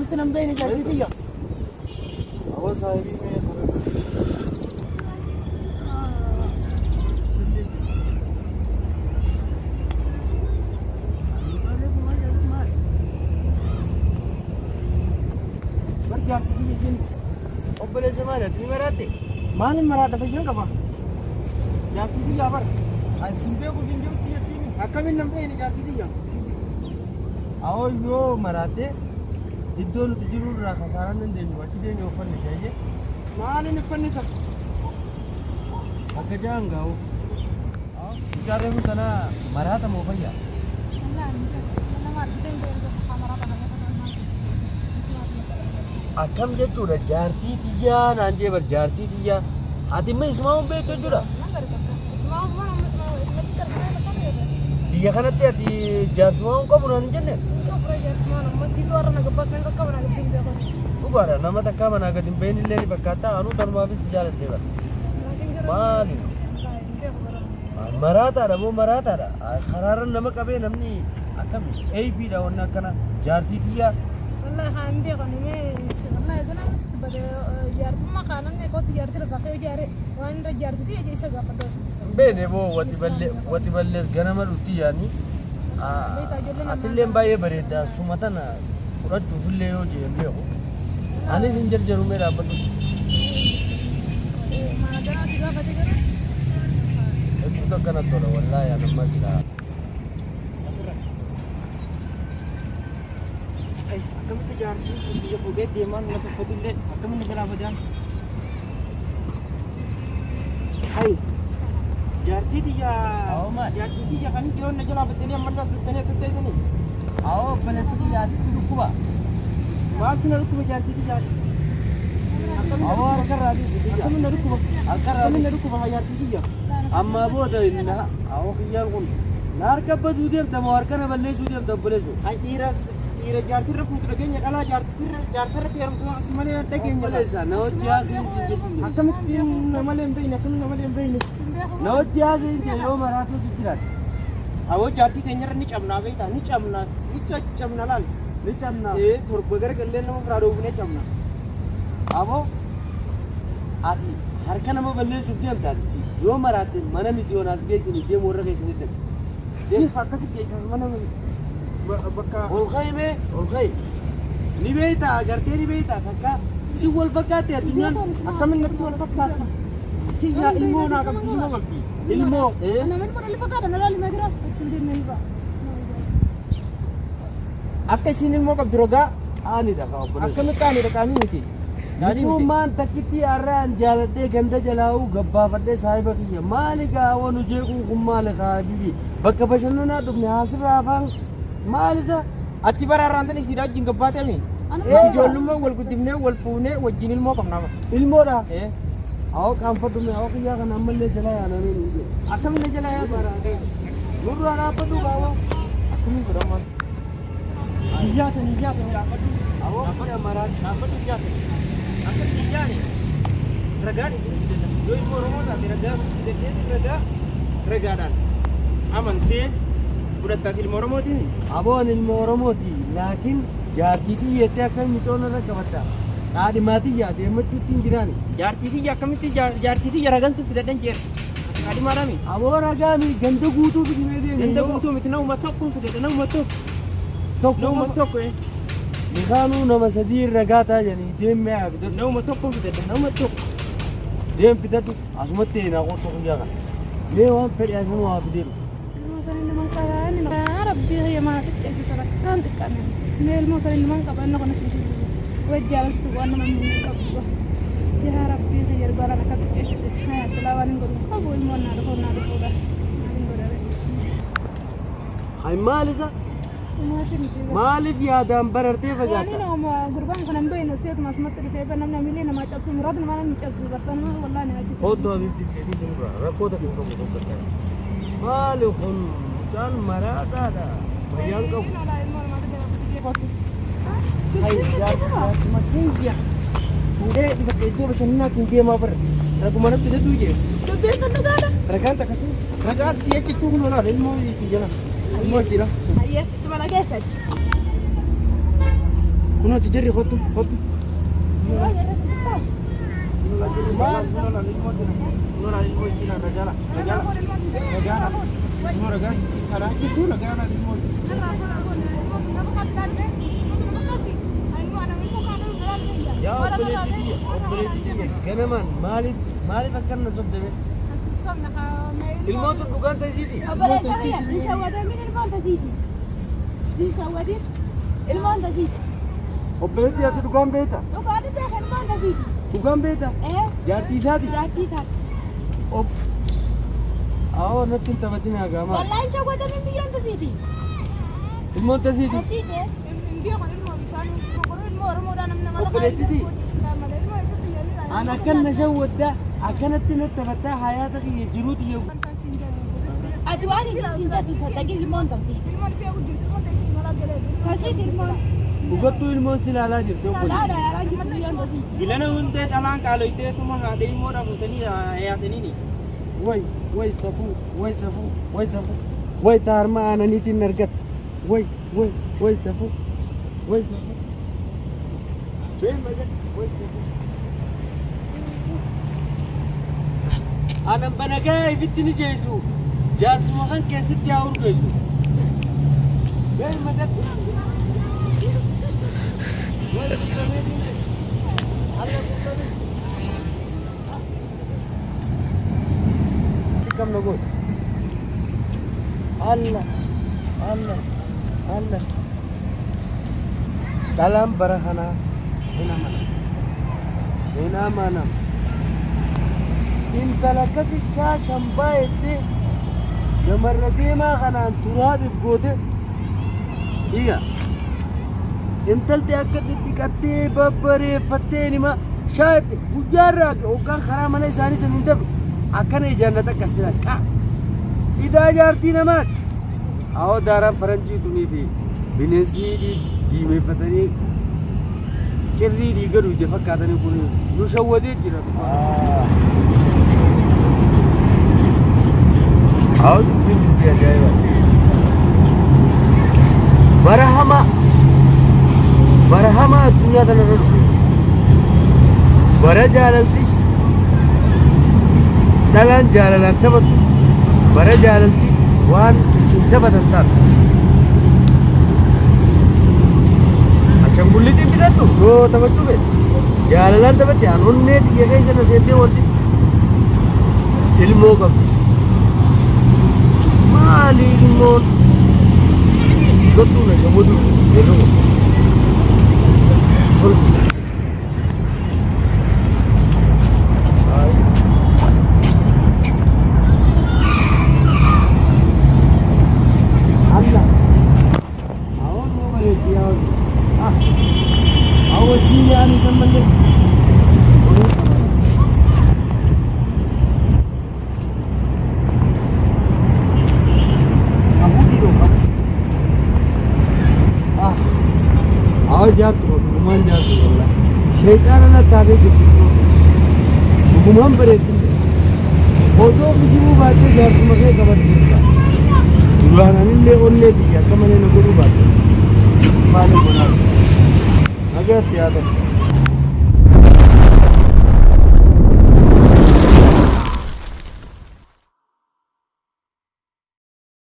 Akkamitti nan beekne jaartii tiyya? Awwa saahibii mee Bar jaartii tiyya isheen Obboleessa maali ati ni maraatte? Maalin maraadha fayyaan qaba? Jaartii tiyyaa bar. An sin beeku sin jirutti jettiimi. Akkamiin nan beekne jaartii tiyya? Awoo yoo maraatte iddoo nuti jirru irraa kasaaraan dandeenyu achi deemee uffanni ishee. Maalin uffannisa? Akka ja'an gaa'u. Mucaan reefu tana maraata moo fayyaa? Akkam jechuudha jaartii tiyyaa naan jee bar jaartii tiyyaa. Ati immoo isumaa hin beektu jechuudha. Biyya kanatti ati jaarsumaa hin qabu naan hin jenne. Dhugaadha nama takkaa manaa gadi hin bahin illee ni fakkaata anuu tanumaafis si jaaladhee bara. Maali? Maraataadha moo maraataadha? Karaarra nama qabee namni akkami? Eeybiidha wanni akkana. Jaartii tiyyaa. Wallahi haa hin beekan mee wallahi ganaa sitti bade jaartummaa kaa namni kootti jaartii lafaa kee ijaare waan irra jaartii tiyya isa gaafadhu asitti. Hin beekne boo wati ballee wati ballees ganama dhutti yaani. Atilleen baay'ee bareedda suma tana fudhachuufillee yoo jee hin beeku. Anis hin jarjaru mee dhaabbadhu. Maana ganaa si gaafate garuu. Hedduu akkana tola wallaahi an amma silaa. Asirra. Ay, akkamitti jaartii tiyya fuudhee deemaan na tuffatullee akkamitti na jalaa badaan? Ay, jaartii tiyya Awoo maal? jaartii tiyya kan ijoon na jalaa baddanii ammallee as dhuftanii as teessanii. Awoo obboleessi kiyya ati si dhukkuba. Maaltu na dhukkuba jaartii tiyya? Awoo harkarraa dhiisi kiyya. Akkamiin na dhukkuba? Harkarraa Akkamiin na dhiisi. dhukkuba jaartii tiyya? Ammaa booda na awoo kiyyaan kun na harka baduu deemta moo harka na balleessuu deemta obboleessu? Ay, dhiira dhiira jaartirra fuutu dhageenya dhalaa jaartirra jaarsarratti heerumtu si malee dhageenya. Obboleessa na hojii haasa'in si jettu. Akkamitti na malee hin beekne akkamitti na malee hin beekne? Na hojii haasa'in jee yoo maraatu jiraate. Awoo jaartii teenyarra ni cabnaa beektaa ni cabnaa ni caccabna laal. Ni cabnaa. Ee torba gara gallee nama biraa dhoofnee cabna. Aboo ati harka nama balleessuuf deemta ati yoo maraatte mana misiyoonaas geessini deemu warra keessanii deemu. Si akkasi geessan mana bakka Ol ka'i mee ol ka'i. Ni beektaa agartee ni beektaa takka si wal fakkaatti addunyaan akkamiin natti wal fakkaatti. Kiyyaa ilmoo naa qabdi ilmoo qabdi. Ilmoo. Ee. Namni kun ilma fakkaata na laali meegira ittiin deemee ba'a. Akka isiin ilmoo qabdu rogaa Qaanidha kaa obboleessa. Akkamitti qaanidha qaanii miti. Qaanii miti. Michuummaan takkitti har'aan jaaladhee ganda jalaa'uu gabbaafadhee saahiba kiyya maali gaa wanu jeequun kun maali kaa habibi bakka bashannanaa dhufne haasirraa afaan maal isa Ati bara har'aan tan isiidha wajjin gabbaatee mi? Anuma Nuti ijoollummaa wal guddifnee wal fuunee wajjin ilmoo qabna. Ilmoodha. Ee. Awoo qaanfadhu mee awoo kiyyaa kana ammallee jalaa yaanamee nu jedhe. Akkamiin na jalaa yaadu? Nurraa dhaabbadhu kaawoo. Akkamiin godhamaa? Iyyaatan iyyaatan dhaabbadhu. Awoo kiyya maraa Dhaabbadhu iyyaatan. Akkamiin iyyaane? Ragaan isin fidadha. Yoo ilmoo Oromoo taate ragaa fidadheetiin ragaa ragaadhaan amantee fudhattaaf ilma Oromootiin. Aboo ani ilma Oromooti laakiin jaartii tiyyeettee akkamiin micoon irra qabatta? Qaadhimaa tiyya deemmachuutti hin jiraani. Jaartii tiyya akkamitti jaartii tiyya ragaan si fidadhan jeera. Qaadhimaadhaami. Aboo ragaami ganda guutuu fidimee deemi. Ganda guutuu miti nama tokko fidadha nama tokko. Tokko Nama tokko. Mikaanuu nama sadii ragaa ta'a jedhanii deemmee haa fidadhu. Nama tokko fidadha nama tokko. Deem fidadhu asumatti eenaa qottoo guyyaa kana. Mee waan fedhe asuma haa fidee dhufu. Ilmoo san inni man qaba inni yaa rabbii kiyya maa xiqqeessita rakkaan xiqqaane mee ilmoo san inni man qaba inni kunis hin jiru wajjaalaltu waan nama hin qabdu yaa rabbii kiyya ergaalaan akka xiqqeessite haya silaa waan hin godhu qabu ilmoon naa dhufu naa dhufuudha maal hin godhare. Hay maal isa? Maatii miti. Maaliif yaadaan barartee Waan fagaatta? inni gurbaan kana hin beeknu seetuma asumatti dhufee namni amilee namaa cabsu muraadni nama namni cabsu bartaan wallaahi na ajjeesu. Oddoo abibti fedhii sinirraa rakkoo takka hin qabu tokko ta'e. Maali kun mucaan maraataadha. Fayyaan qabu. Hay jaartuma kiyya. Fuudhee bakka iddoo bashannanaatiin deemaa bara. Raguma natti fidadhuu jee. Dubbiin kun dhugaadha. Ragaan takkasii. Ragaan si ejjittuu kun olaadha ilmoo tiyya. Ilmoo isiidha. Hayyee itti mana keessatti. Kunooti jarri kottu kottu. Maal isa? Kunoo ilmoo isii ragaala ragaala ragaala. Kunoo ragaa isii karaa jirtu ragaala ilmoo isii. Yaa obboleettii tiyya ganamaan maaliif maaliif akkan na sobdame? Ilmoon tun dhugaan ta'isiiti. Ilmoon tasiiti. Obboleettii ati dhugaan beekta? Dhugaatii beekan ilmoon tasiiti. Dhugaan beekta? Jaartii isaati? Jaartii isaati. Ob. Awoo natti hin taphatin hagaamaa. Wallaahi shawwadamin biyyoon tasiiti. Ilmoon tasiiti. Tasiiti. An akkan na shawwaddaa akkanatti natti taphattaa hayaata kiyya jiruu tiyya. Ati waan isin siin jettu sadaqii ilmoon tasiiti. Tasiiti ilmoon. Dhugattuu ilmoon si ilaalaa jirti obboleettii. Laala yaalaa jirtu biyyoon tasiiti. Gilana hundee dhalaan qaaloyteetuma haadha ilmoo dhabuutanii yaataniini. Way way safuu way safuu way safuu way taarma aananiitiin argata way way way safuu way safuu. Way safuu. Anan banagaa ifitti ni jeesu jaarsuma kan keessatti haa urgeessu. Bee madaqu. Way safuu. Alla kuttabii. Kam na godhe. Alla alla alla. Dhalaan bara kanaa hin amanamu. Hin amanamu. Intala akkasi shaashan baay'ettee gamarra deemaa kanaan turaadhiif goote. Dhiiga. Intalti akka dhidhiqattee babbareeffattee nima shaayette guyyaarraa hoggaan karaa mana isaanii san hin dabru akkana ijaan na xaqqasti qa. Idaa jaartii namaati. Awoo daaraan faranjii tunii fi bineensi diimeeffatanii cirrii dhiiga dhuyde fakkaatanii kun nu shawwadee jira. Awoo dubbiin dubbii ajaa'ibaati. Bara hamaa bara hamaa addunyaa kanarra dhufe. Bara jaalalti dhalaan jaalalaan taphattu bara jaalalti waan ittiin taphatan taatu. Ashanguliitiin bitattu yoo taphachuu fedhe jaalalaan taphatti aan onnee xiyya keessa na seentee wanti ilmoo qabdi. Maali ilmoon godhuu na shawwaduu yeroo tolu. Alla. Awon mo bareeddi yaa hojii. Ah. Awwajjii yaani kan malee. Ah. Awwa jaattu dhugumaan jaattu wallahi. Sheexaana na taatee jirti. Dhugumaan bareeddi. Osoo kijibuu baattee jaarsuma kee qabatti jirta. Duraan anillee onnee tiyya akka malee na godhuu baatte. Maaliif godhaa? Nagaatti yaa ta'u.